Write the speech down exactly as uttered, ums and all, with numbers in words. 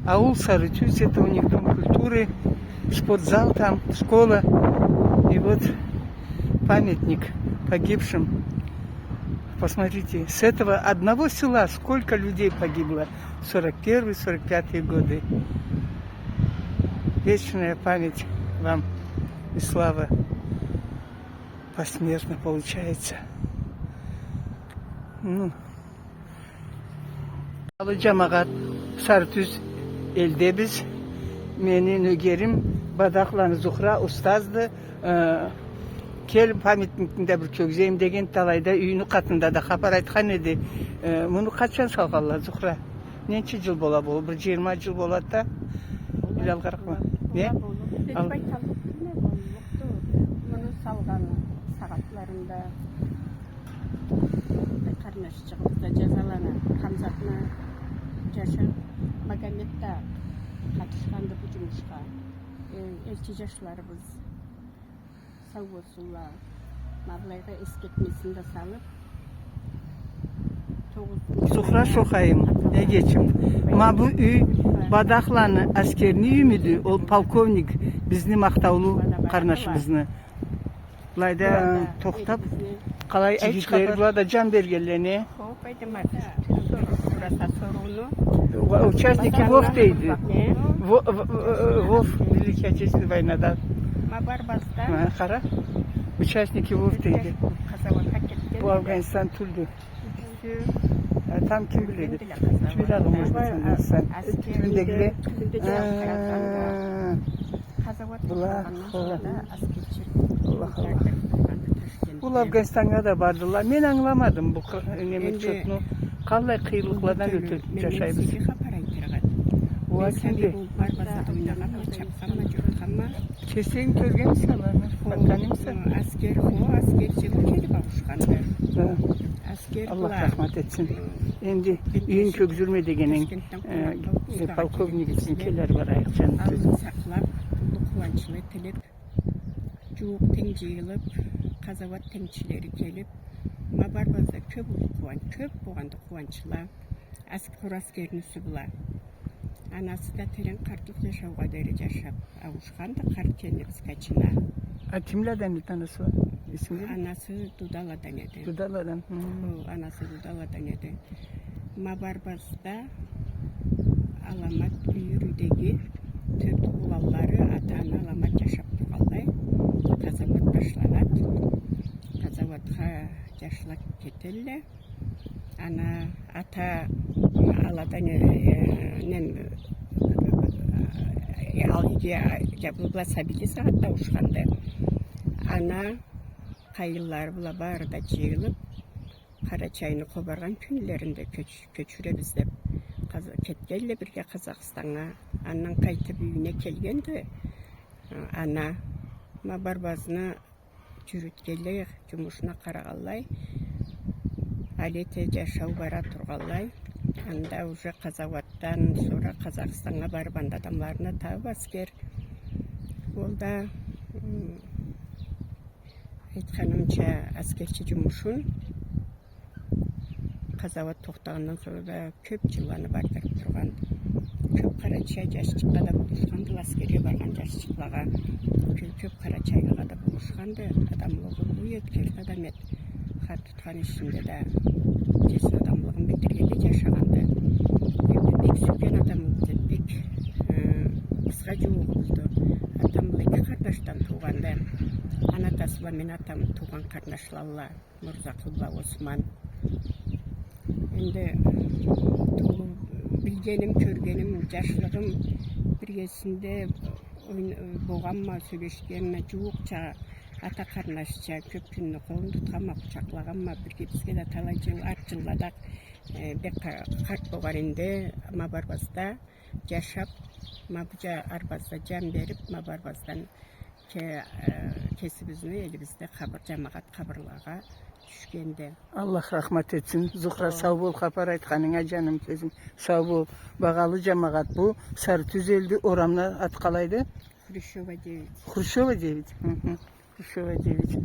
Аул Сарытюз, это у них дом культуры, спортзал там, школа. И вот памятник погибшим. Посмотрите, с этого одного села сколько людей погибло в сорок первый, сорок пятый годы. Вечная память вам и слава. Посмертно получается. Ну. Алы жамагъат, Сарытюз элдебиз. Мени нёгерим Бадахланы Зухра устазды. Э, кел, памятникни да бир кёргюзейим деген талайда, юйню къатында да хапар айтхан эди. Э, муну къачан салгъанла, Зухра? Ненча жыл бола болур? Бир жыйырма жыл болады да. Бир алгъаракъма. Не? Ал- Муну салгъаны сагъатларында къарнашчыгъыбыз да жазалана, Хамзатны жашы Магомет да къатышханды бу жумушха. Э, элчи жашларыбыз сау болсунла. Ма былайгъа эскертмесин да салып, тогъуз Зухра Шохайым, эгечим. Ма бу юй Бадахланы аскерни юйюмюдю, ол полковник, бизни махтаулу къарнашыбызны. Былайда тохтап, къалай жигитлери была да жан бергенлени. Участники ВОВ дейди. Во-, в-, э, ВОВ, Великой Отечественной войнада. Ма Барбазда. Ма, къара. Участники ВОВ дейди. Бу Афганистан тюлдю. А там ким биледи? Ким биледи, может быть, Афганистан. Тюбюндегиле. Къазауат тохтагъандан сора да аскерчилик. Аллах, Аллах. Ол Афганистаннга да бардыла. Мен ангыламадым бу къы-, неме, чотну. Къаллай къыйынлыкъладан ётюп жашайбыз. Сизге хапар айтыргъа. Уа, кимди? Барбазда ойнагъанма, чапханма, жорутханма. Кесенг кёргенмисе аланы? Хо, танымыса? Аскер, хо, аскерчи бу келип ауушханды. Хо. Аскер была. Аллах рахмат этсин. Энди юйюн кёргюзюрме дегенинг, э, полковник ичинкиле барайыкъ, жаным. Аллах сакълап, уллу къууанчлы этилип, жууукъ тенг жыйылып, къазауат тенгчилери келип, ма Барбазда кёп уллу къууанч, кёп болгъанды къууанчла. Ас-, къуру аскерни юсю бла. Анасы да терен къартлыкъ жашаугъа дери жашап ауушханды, къарт келинибиз къачына. А кимладан эди анасы? Эсингдеми? Анасы Дудаладан эди. Дудаладан. Хы. Хо, анасы Дудаладан эди. Ма Барбазда аламат юйюрюдеги тёрт уланлары ата-ана аламат жашап тургъанлай. Къазауат башланады. Къазауатха жашла кетелле. Ана ата аладан, э, э, нем, э, ал-, я, я, бу бла сабийле сагъатда ауушханды. Ана къайынлары бла бары да жыйылып, Къарачайны къобаргъан кюнлеринде кёч-, кёчюребиз деп, къаз-, кетгенле бирге Къазахстаннга. Андан къайтып юйюне келгенди, э, ана. Ма Барбазны жюрютгенлей, жумушуна къарагъанлай, алай эте жашау бара тургъанлай, анда уже къазауатдан сора Къазахстаннга барып, анда адамларына табып аскер. Ол да, м, айтханымча, аскерчи жумушун Къазауат тохтагъандан сора да кёп жылланы бардырып тургъан. Кёп къарачай жашчыкъгъа да болушхандыла, аскерге баргъан жашчыкълагъа. Кё-, кёп къарачайлыгъа да болушханды. Адамлыгъы уллу эди, керти адам эди. Хар тутхан ишинде да кесини адамлыгъын билдиргенлей жашагъанды. Эм да бек сюйген адам эди, бек, э, къызгъа жууукъ болду. Атам бла эки къарнашдан туугъанды. Ана атасы бла мени атам туугъан къарнашлалла. Мурзакъул бла Осман. Энди тууп билгеним, кёргеним, жашлыгъым биргесинде ойн-, болгъанма, сёлешгенме, жууукъча, ата къарнашча, кёп кюнню къолун тутханма, къучакълагъанма, бирге бизге да талай жыл, арт жыллада, э, бек къа-, къарт болгъан энди, ма Барбазда жашап, ма бу жа-, Арбазда жан берип, ма Барбаздан ке-, э, кесибизни элибизде къабыр-, жамагъат къабырлагъа тюшгенди. Аллах рахмат этсин. Зухра, сау бол, хапар айтханынга, жаным, кёзюм. Сау бол. Багъалы жамагъат, бу Сарытюз элди, орамны аты къалайды? Хрущева девять. Хрущева девять. Хы-хы. Хрущева девять.